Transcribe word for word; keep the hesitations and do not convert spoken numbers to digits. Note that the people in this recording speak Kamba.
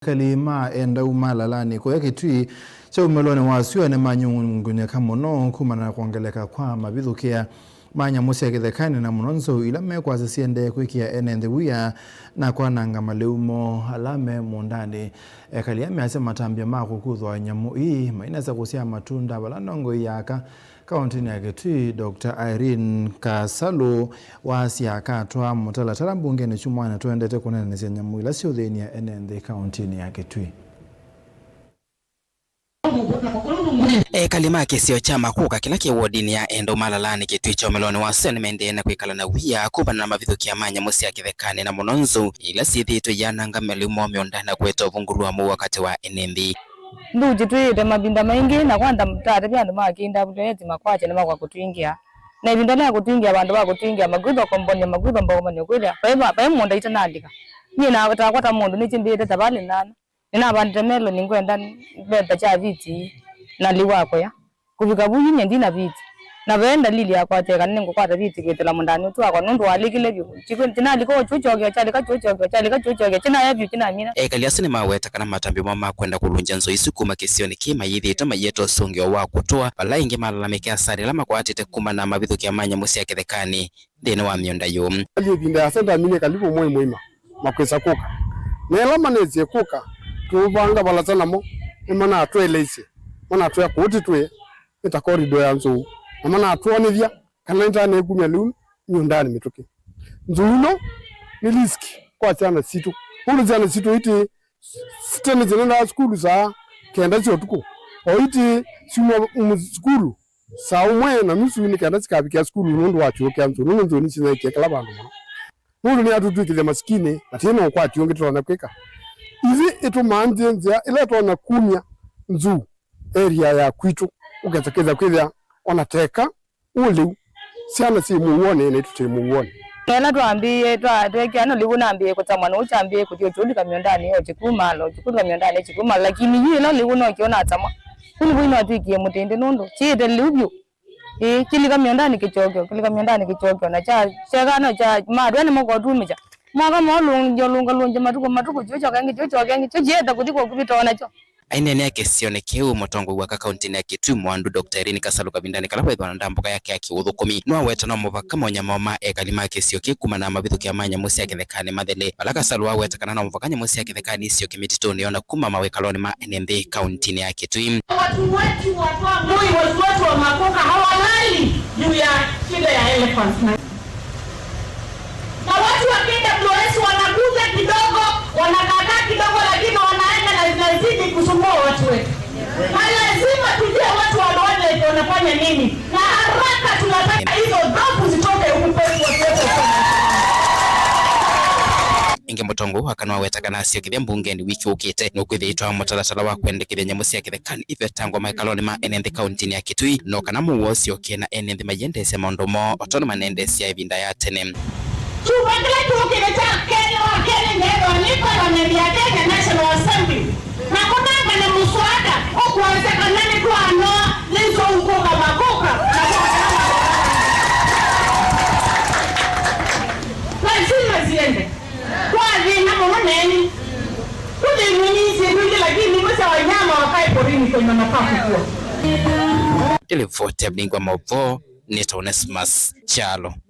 Ekali ma Endau ma Lalanĩ kũya Kĩtui kyaumĩlonĩ wa syũa nĩmanyungunyĩka mũno kumana na kwongeleka kwa mavithũkĩa ma nyamũ sya kĩthekanĩ na mũno nzou ila mekwasya siendee kwĩkĩa ene nthĩ wia na kwananga malĩu moo ala me mũũndanĩ. Ekali aa measya matambya ma kũkuthwa nyamũ ii mainesa kũsyaa matunda vala ndongoi ya aka kaũntĩnĩ ya Kitui, Doctor Irene Kasalu, waasya akatwaa mũtalatala mbungenĩ kyumwanĩ tũendete kũneenanĩsya nyamũ ila syĩũthĩny'a ene nthĩ kaũntĩnĩ ya Kitui. Ekali ma kĩsio kya Makuka kĩla kĩ wodinĩ ya Endau Malalanĩ Kitui kyaumĩlonĩ wa sũa nĩmaendee na kwĩkala na wia kumana na mavithũkĩa ma nyamũ sya kĩthekanĩ na mũno nzou ila syĩthĩĩtwe iyananga malĩu moo mĩũnda na kũete ũvungũlu wa mũuo katĩ wa ene nthĩ. Nthukĩ twĩĩte mavinda maingĩ, na kwanza tatavya andũ ma kĩndavulyo eti makwatya nĩmakwa kũtwingĩa. Na ĩvinda ya kũtwingĩa, vandũ va kũtwingĩa, makwĩthwa kombonia, makwĩthwa mbaũmanio kwĩthĩa vai va-, vai mũũnda itanalika. Nyie na takwa ta mũndũ nĩkĩmbĩĩte ta valĩ nana. Nĩnavandĩte meloni ngwenda mbembe kya viti na lĩu wa kũya. Kũvika vu yu nyie ndina viti. Na ve ndalili ya kwatya kana nĩngũkwata viti kwĩtĩla mũũndanĩ ũsu wakwa, nũndũ walĩkile vyũ. Kĩkw'ũ kĩnalika o kyũkyokeo, kyalika kyũkyokeo, kyalika kyũkyokeo, kĩnaya vyũ, kĩnamina. Ekali asu nĩmaweta kana matambya moo ma kwenda kũlũngya nzou isu kuma kĩsionĩ kĩĩ mayĩthĩĩtwe maiete ũsũngĩo wa kũtũa, vala aingĩ malalamĩkĩa asara ĩla makwatĩte kumana na mavithũkĩa ma nyamũ sya kĩthekanĩ nthĩnĩ wa mĩũnda yoo. Ĩvinda yasa ndaminie kalivu mwei mũima makwĩsa kũka. Na ĩla manesie kũka, tũũvanga valasa namo, nĩmanatũeleisye, manatwĩa kũũ tĩtwĩe nĩ ta corridor ya nzou, na manatwonethya kana nĩtanekumya lĩu mĩũndanĩ mĩtũkĩ. Nzou ĩno nĩ risk kwa syana sitũ. Nũndũ syana sitũ iti tene syenendaa sukulu saa kenda sya ũtukũ, o iti syuma mu-, sukulu saa ũmwe na nusu nĩ kenda sikavikĩa sukulu nũndũ wa kyũũ kya nzou, nũndũ nzou nĩsinyaĩĩkĩe kĩla vandũ mũno. Nũndũ nĩyatũtw'ĩkĩthya masikini, na tĩna ũkwati ũngĩ tũtonya kwĩka. Ithyĩ ĩtũmanthĩe nzĩa ĩla ĩtonya kumya nzou area ya kwitũ, ũkesa kĩthya kwĩthĩa ona teka ũlĩu syana syĩ mũuonĩ na itũ twĩ mũuonĩ. Ĩla twambĩĩe, twa-, tweekĩa no lĩu nambĩĩe kũtamwa, nũu kyambĩĩe kũthi ũkyũlika mĩũndanĩ, o kĩkumala, o kĩkulika mĩũndanĩ, kĩkumala, lakini yu ĩla lĩu no kĩo natamwa. Kũu nĩvo inatwĩkie mũtĩndĩ nũndũ kĩĩte lĩu vyũ. Ĩĩ, kĩlika mĩũndanĩ kĩkyokyo, kĩlika mĩũndanĩ kĩkyokyo, na kya, kyekana kya matw'a nĩmo kotumĩkya. Mwaka molũngya, ũlũngalũngya matukũ, matukũ, kyũkyoka ĩngĩ, kyũkyoka ĩngĩ, kyo kĩyĩta kũthi kwa kũvita o nakyo. Aineenea kĩsionĩ kĩu, mũtongoi wa aka kaũntĩnĩ ya Kitui Mwandu, Doctor Irene Kasalu, kavindanĩ kala waĩthwa na ndambũka yake ya kĩũthũkũmi, nĩwaweta no mũvaka monyamao ma ekali ma kĩsio kĩu kumana na mavithũkĩa ma nyamũ sya kĩthekanĩ mathele, vala Kasalu waweta kana no mũvaka nyamũ sya kĩthekanĩ isyoke mĩtitũnĩ ona kuma mawĩkalonĩ ma ene nthĩ kaũntĩnĩ ya Kitui. Watu wetu wa Toi, watu wetu wa Makuka hawalali juu ya shida ya elephants. Na watu wa K W S wanakuja kidogo, wanakaakaa kidogo, lakini wanaenda na zinazidi kusumbua watu wetu. Na lazima tujue watu wa wildlife wanafanya nini. Na haraka tunataka hizo dhofu zitoke huku kwetu, watu wetu wa Ĩngĩ mũtongoi wa aka nĩwaweta kana asyokethya mbungenĩ wiki ũkĩte nũkwĩthĩĩtwa mũtalatala wa kwendekethya nyamũ sya kĩthekanĩ ivetangwa mawĩkalonĩ ma ene nthĩ kaũntĩnĩ ya Kitui, no kana mũuo ũsyoke na ene nthĩ maiendeesya maũndũ moo o tondũ manendeesya ĩvinda ya tene. Kyumwa kĩla kyũkĩte kya kelĩ wa kelĩ nĩethĩwa nĩ Parliament ya Kenya National Assembly, na kũnengane mũswada ũkwasya kana nĩtwanoa nĩ nzou kũka Makuka. Lazima ziende. Kwa thĩna mũno neni. Kũthĩnw'e nĩ syĩndũ ingĩ, lakini imwe sya wanyama wakae porini kwenye wanafaa kukua. Nĩ ripoti ya Bingwa Maũvoo, nĩtawa Onesmus Kyalo.